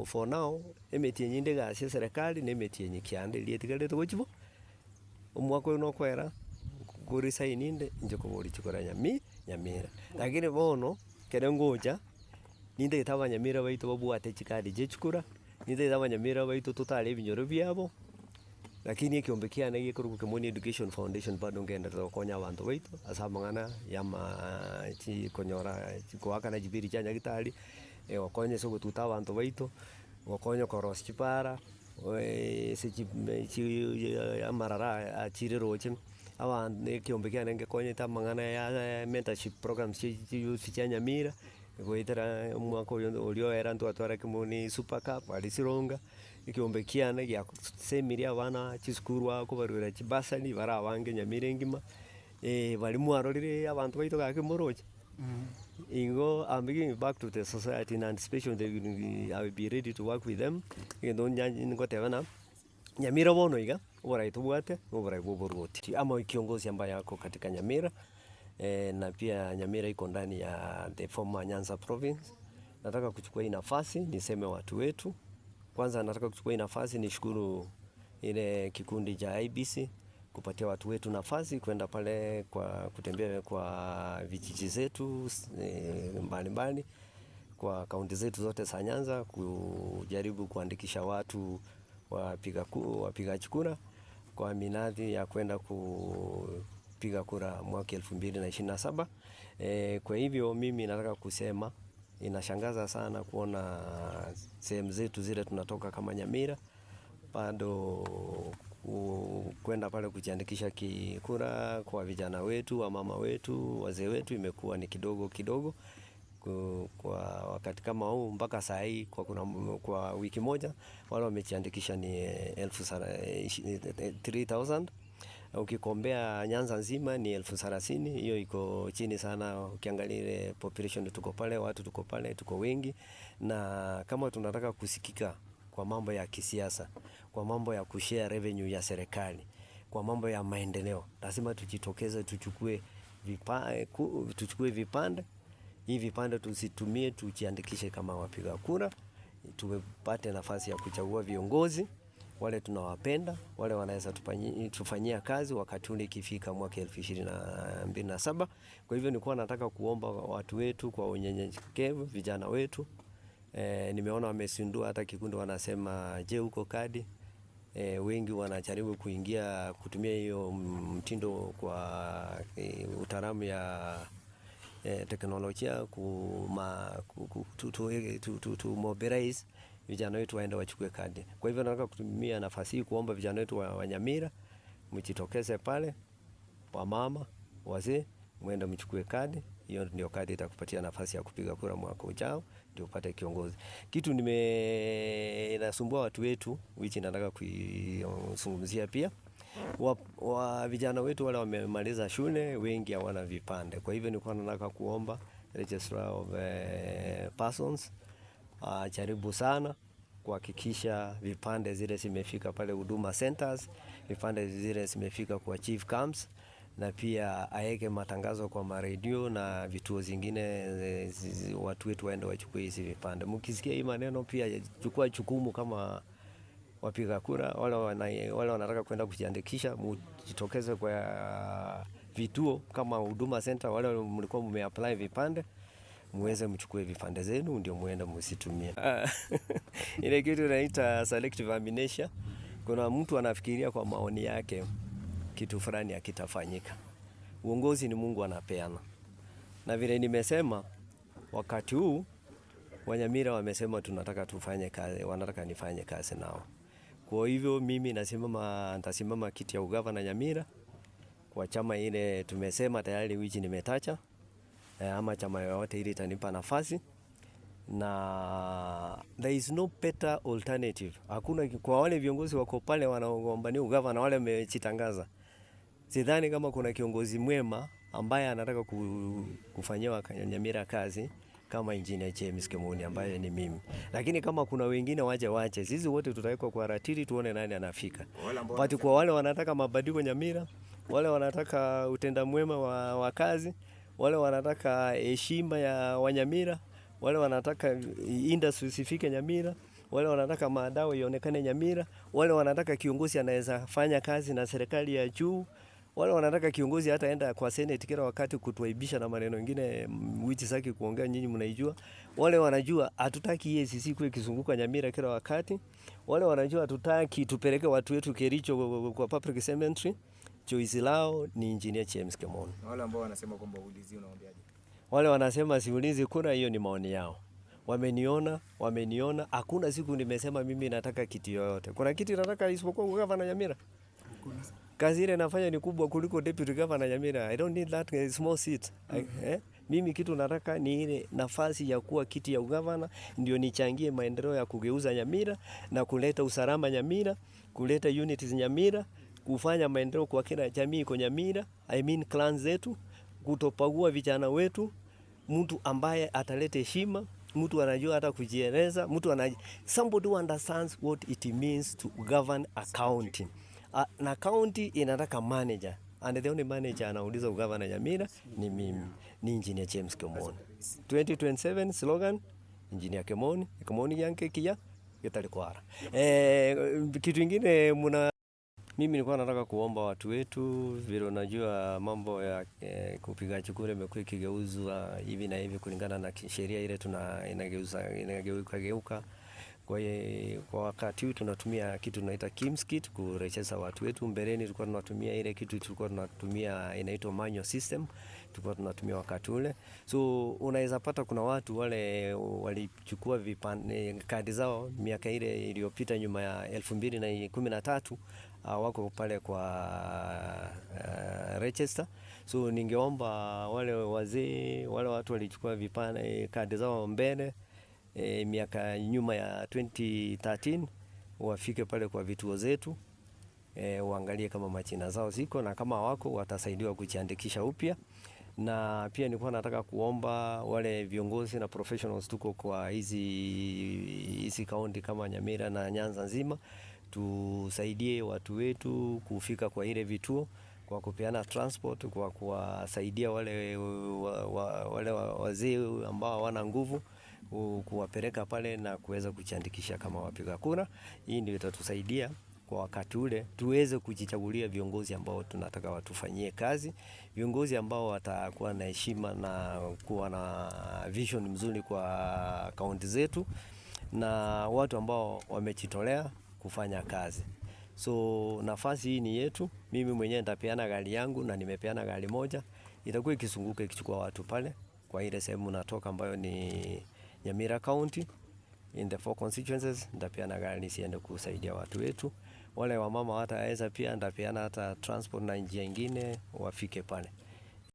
For now, emetienyi ende egasi eserekari na emetienyi kianda eria etigarete gochia bo, omwaka oyo nokoera, nkoresign inde, inche koboria chikura nyami Nyamira. Lakini bono, ekere ngocha, nintagete abanyamira baito babwate chikadi chia echikura, nintagete abanyamira baito totare ebinyoro biabo, lakini ekeombe kiane gekorokwa Kemoni Education Foundation bado ngenderete gokonya abanto baito, ase amang'ana ya amaaa chi konyora goakana chibiri chia nyagetari, gokonya ase ogotuta abanto baito, gokonya korosia chipara, ase chi amarara aya achire roche, aban ekeombe kiane nkekonyete amang'ana ya mentorship programs chia chiyouth chia Nyamira, goetera omwaka oyo oria oera ntwatwara Kemoni super cup aria Sironga, ekeombe kiane giasemiri abana chisukuru aa kobarwera chibursary bare abange Nyamira engima, baria mwarorire abanto baito gaki moroche. Igo I'm giving back to the society in anticipation they will be, I will be ready to work with them, egento nya ngoteba ng'a, Nyamira bono iga, oborai tobwate, na oborai bwa oborwoti. Amo kiongozi ambaye ako katika Nyamira, na pia Nyamira iko ndani ya the former Nyanza province. Nataka kuchukua hii nafasi niseme watu wetu. Kwanza nataka kuchukua hii nafasi nishukuru ile kikundi cha IEBC kupatia watu wetu nafasi kwenda pale kwa kutembea kwa vijiji zetu mbalimbali kwa kaunti zetu zote za Nyanza kujaribu kuandikisha watu wapiga kura kwa minadhi ya kwenda kupiga kura mwaka 2027. Kwa hivyo mimi nataka kusema inashangaza sana kuona sehemu zetu zile tunatoka kama Nyamira bado kwenda pale kujiandikisha kikura kwa vijana wetu, wamama wetu, wazee wetu imekuwa ni kidogo kidogo. Kwa wakati kama huu mpaka saa hii kwa, kuna, kwa wiki moja wale wamejiandikisha ni 3000. Ukicompare Nyanza nzima ni 30,000. Hiyo iko chini sana. Ukiangalia ile population tuko pale, watu tuko pale, tuko wengi, na kama tunataka kusikika kwa mambo ya kisiasa, kwa mambo ya kushare revenue ya serikali, kwa mambo ya maendeleo, lazima tujitokeze, tuchukue vipande hivi vipande tusitumie, tujiandikishe kama wapiga kura, tupate nafasi ya kuchagua viongozi wale tunawapenda, wale wanaweza tufanyia kazi wakati ule ikifika mwaka 2027. Kwa hivyo nilikuwa nataka kuomba watu wetu kwa unyenyekevu, vijana wetu nimeona wamezindua hata kikundi wanasema, je, uko kadi? Wengi wanajaribu kuingia kutumia hiyo mtindo kwa utaalamu ya teknolojia kuma, ku, ku, to, to, to, to, to mobilize vijana wetu waende wachukue kadi. Kwa hivyo nataka kutumia nafasi hii kuomba vijana wetu wa Nyamira mjitokeze pale, wamama, wazee, muende mchukue kadi. Hiyo ndio kadi itakupatia nafasi ya kupiga kura mwaka ujao, ndio upate kiongozi. Kitu nime inasumbua watu wetu, which nataka kuizungumzia pia wa vijana wetu wale wamemaliza shule wengi hawana vipande. Kwa hivyo nilikuwa nataka kuomba Registrar of Persons jaribu sana kuhakikisha vipande zile zimefika pale Huduma Centers, vipande zile zimefika kwa chief camps, na pia aeke matangazo kwa maredio na vituo zingine, watu wetu waende wachukue hizi vipande. Mkisikia hii maneno pia chukua jukumu kama wapiga kura, wale wanataka kwenda kujiandikisha, mjitokeze kwa vituo kama Huduma Center, wale mlikuwa mmeapply vipande muweze mchukue vipande zenu ndio muende msitumie. Ile kitu inaita selective amnesia. Kuna mtu anafikiria kwa maoni yake kitu fulani hakitafanyika. Uongozi ni Mungu anapeana, na vile nimesema wakati huu Wanyamira wamesema tunataka tufanye kazi, wanataka nifanye kazi nao. Kwa hivyo mimi nasimama, nitasimama kiti ya ugavana Nyamira kwa chama ile tumesema tayari, which nimetacha ama chama yoyote ile itanipa nafasi, na there is no better alternative. Hakuna kwa wale viongozi wako pale wanaogombania ugavana wale wamejitangaza, sidhani kama kuna kiongozi mwema ambaye anataka kufanyia Nyamira kazi kama Engineer James Kemoni ambaye ni mimi. Lakini kama kuna wengine waje wache, sisi wote tutawekwa kwa ratili tuone nani anafika. But kwa wale wanataka mabadiliko Nyamira, wale wanataka utenda mwema wa kazi, wale wanataka heshima ya Wanyamira, wale wanataka industry ifike Nyamira, wale wanataka madawa ionekane Nyamira, wale wanataka kiongozi anaweza fanya kazi na serikali ya juu, wale wanataka kiongozi hata enda kwa Senate kila wakati kutuaibisha na maneno mengine which sitaki kuongea, nyinyi mnaijua. Wale wanajua hatutaki EACC kuwe ikizunguka Nyamira kila wakati. Wale wanajua hatutaki tupeleke watu wetu Kericho kwa public cemetery. Choice lao ni Engineer James Kemoni. Na wale ambao wanasema kwamba ulizi, unawaambiaje? Wale wanasema siulizi kura, hiyo ni maoni yao. Wameniona, wameniona. Hakuna siku nimesema mimi nataka kiti yoyote. Kuna kiti nataka isipokuwa gavana Nyamira? Kazi ile nafanya ni kubwa kuliko deputy governor Nyamira. I don't need that small seat. Mimi kitu nataka ni ile nafasi ya kuwa kiti ya ugavana, ndio nichangie maendeleo ya kugeuza Nyamira na kuleta usalama Nyamira, kuleta unity Nyamira, kufanya maendeleo kwa kila jamii kwa Nyamira, I mean clans zetu, kutobagua vijana wetu, mtu ambaye ataleta heshima, mtu anajua hata kujieleza, mtu anajua, somebody who understands what it means to govern a county. Na county inataka manager and the only manager anauliza ugavana Nyamira ni mimi, ni Engineer James Kemoni. 2027 slogan Engineer Kemoni, Kemoni yanke kia getalikwara. Kitu ingine muna mimi nilikuwa nataka kuomba watu wetu, vile unajua mambo ya kupiga kura imekuwa ikigeuzwa hivi na hivi kulingana na sheria ile tuna inageuza inageuka geuka. Kwa hiyo kwa wakati huu tunatumia kitu tunaita KIEMS kit kurejesha watu wetu. Mbeleni tulikuwa tunatumia ile kitu tulikuwa tunatumia inaitwa manual system, tulikuwa tunatumia wakati ule. So unaweza pata kuna watu wale walichukua vipande kadi zao miaka ile iliyopita nyuma ya 2013 wako pale kwa register. So ningeomba wale wazee, wale watu walichukua vipande kadi zao mbele miaka nyuma ya 2013 wafike pale kwa vituo zetu waangalie kama majina zao ziko na kama wako watasaidiwa kujiandikisha upya. Na pia nilikuwa nataka kuomba wale viongozi na professionals tuko kwa hizi kaunti kama Nyamira na Nyanza nzima, tusaidie watu wetu kufika kwa ile vituo kwa kupeana transport, kwa kuwasaidia wale wazee ambao hawana nguvu kuwapeleka pale na kuweza kujiandikisha kama wapiga kura. Hii ndio itatusaidia kwa wakati ule tuweze kujichagulia viongozi ambao tunataka watufanyie kazi, viongozi ambao watakuwa na heshima na kuwa na vision mzuri kwa kaunti zetu, na watu ambao wamejitolea kufanya kazi. So nafasi hii ni yetu. Mimi mwenyewe nitapeana gari yangu na nimepeana gari moja, itakuwa ikizunguka ikichukua watu pale kwa ile sehemu natoka ambayo ni Nyamira County in the four constituencies. Nitapeana gari nisiende kusaidia watu wetu. Wale wamama wataweza pia, nitapeana hata transport na njia ingine wafike pale.